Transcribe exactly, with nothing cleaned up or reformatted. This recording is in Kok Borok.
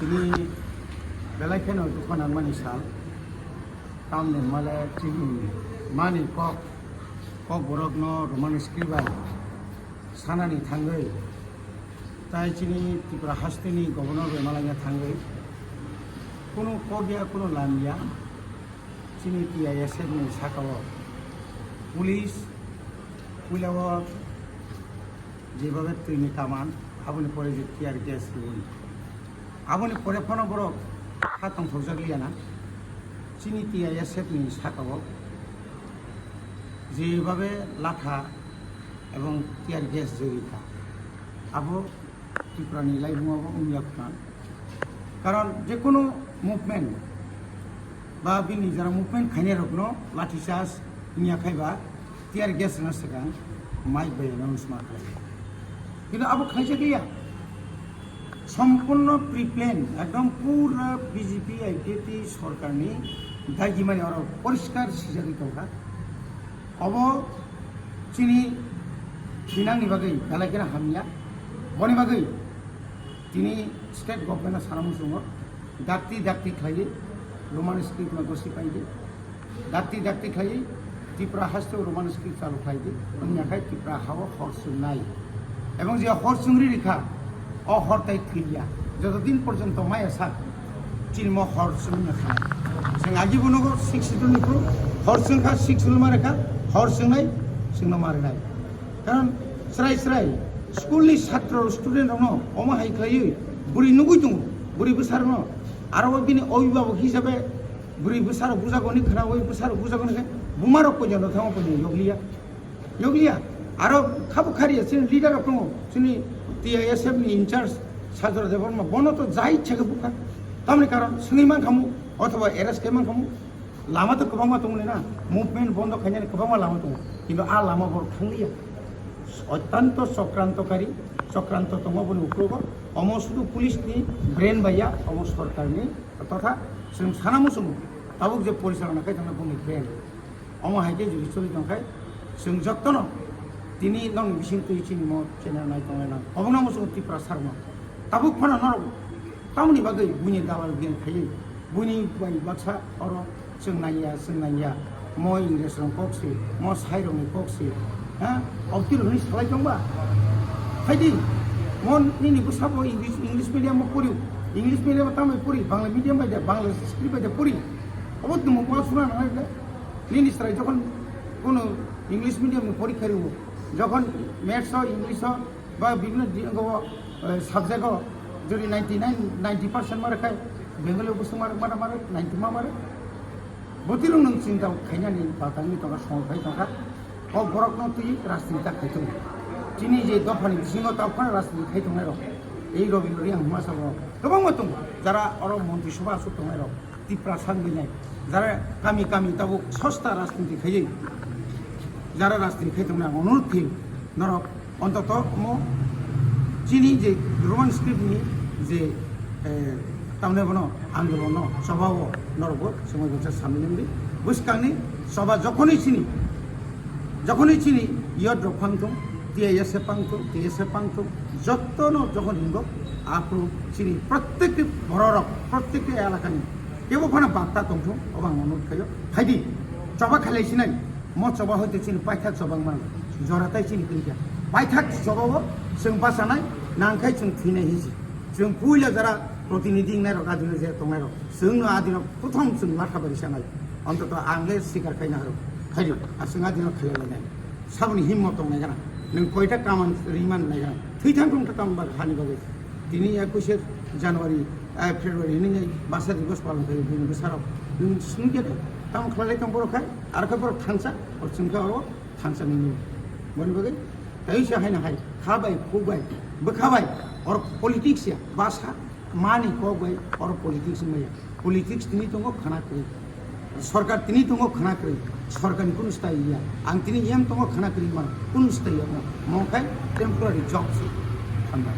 Tini belai kheno dukha nangmani sal. Tamni hwnmale chini mani kok, kok borokno Roman script bai sanani thangwi, tai chini Tripura hasteni governor bai malaina thangwi, kunu kok ya, kunu lam ya, chini T I S F ni sakao police puila o jebabe twini kaman, aboni pore je tear gas rwi. Aboni pore phano borok ha tongthokjak liya na. Chini T I S F ni sakao jebabe latha ebong tear gas jori kha. Abo Tripura ni laibung abo wngya khna. Karon je kono movement ba bini jara movement khainai rokno lathi charge wngya khai ba tear gas rwna swkang mic bai announcement khlai. Kintu abo khlaijak liya. Sompunno pre-plan, ekdom pura B J P I P F T sorkarni dagimani oro poriskar swijagwi tongkha. Obo chini thinangni bagwi belai kheno hamya. Boni bagwi tini state government-no sana muchungo, dakti dakti khlaiwi Roman script-no gosi paidi. Dakti dakti khlaiwi Tripura haste o Roman script chalu khlaidi. Wngya khai Tripura ha-o hor chwngnai. Ebong je hor chwngri rikha, o hor tai thwiya. Joto din porjonto maya sak, chini mo hor chwngna kha. Chwng agi bo nugo six schedule ni phuru hor chwngkha, six schedule ma rikha, hor chwngnai, chwngno ma rinai. Karon chwrai chwrai school ni satro student rokno omo hai khlaiwi bwrwi nugwi tongo, bwrwi bwsarokno. Aro o bini obhibabok hisabe bwrwi bwsarok bujagoni khwnawi bwsarok bujagoni khe bumarok poito no thango poito yokliya. Yokliya. Aro khabo khariya chini leader rok tongo, chini T I S F ni in charge Sajra Debbarma, bono to jai chega bukha. Tamni karon swngwi mankhamu othoba arrest khai mankhamu. Lama to kwbangma tongo na, movement bondo khainani kwbangma lama tongo, kintu a lama borok thangliya. Ottanto chokrantokari, chokranto tongo boni uklogo. Omo sudu police ni brain baiya, omo sorkar ni totha chwng sana muchungo tabuk je porichalona khai thangna boni brain. Omo hai khe jodi choli tong khai chwng jotono tini nokni bising twi chini mo channel nai tongnai nang. Obono muchungo Tripura sarma tabuk phano norok tamoni bagwi buini dalal biyan khaiwi buini bai baksa oro chwng nangya, chwng nangya. Mo English rok kok si, mo sai rok ni kok si. Ha? Obtil hwnwi salai tongba? Phaidi, mo nini bwsabo English, English medium o pori, English medium o tamai pori, Bangla medium bai de, Bangla script bai de pori. Obo tongmo ma suna nangnai ble. Nini chwrai jokhon kono English medium ni porikha rwo, jokhon maths o, English o, ba bibhinno di-, o, eh, subject o jodi ninety nine, ninety percent mare khai, Bengali o bwswk mare, mare, mare, ninety ma mare. Bwtwirok nwng chinta khainani batangwi tongkha, songwi phai tongkha. O borokno twi rajniti ta khai tongo. Chini je dophani bisingo tabuk phano rajniti khai tongnairok, ei Robindra Reang hwnma sabo kwbangma tongo, jara oro montri sobha aswk tongnairok. Tiprasa wngwi nai. Jara kami kami tabuk sosta rajniti khaiwi, jara rajniti khai tongmani ang onurodh khaio norok, ontoto omo chini je Roman script ni je, eh, tamni bono andolon no choba o norok bo chwngwi bwsa samni wngdi. Bwskangni choba jokhonwi chini, jokhonwi chini youth rok phang thung, T I S F phang thung, T S F phang thung, jotono jokhon hingo aphuru chini prottekti bororok, prottekti elakani kebo phano bakta tongthung, obo ang onurodh khaio. Phaidi, choba khailai sinai, mo choba hoite chini paithak choba wngmano, jora tai chini kwrwikha. Paithak choba o chwng bachanai, nangkhai chwng thwinai hinsi. Chwng puila jara protinidhi wngnairok, adino je tongnairok, chwngno adino prothom chwng latha bai sanai. Ontoto ang le sikar khaina harw, khairw, a chwng adino khailai lainai. Saboni himmo tongnai gana. Nwng koita kaman ringman nai gana. Thwi thang tong ta tamo ba hani bagwi. Tini ekush January, eh, February hwnwi basa divos palon khaio bini bwsarok. Nwng simi khe tamo khlai lai tong borok khai, aro khe borok thansa, or chwng khe oro thansa nini. Boni bagwi tei se haino hai kha bai, khuk bai, bwkha bai, or politics ya, basa, mani kok bai, or politics maya. Politics tini tongo khana kwrwi. Sorkar tini tongo khana kwrwi. Sorkarni kunu style ya. Ang tini yam tongo khana kwrwi mano. Kunu style ya. Mo khai temporary job se. Hambai.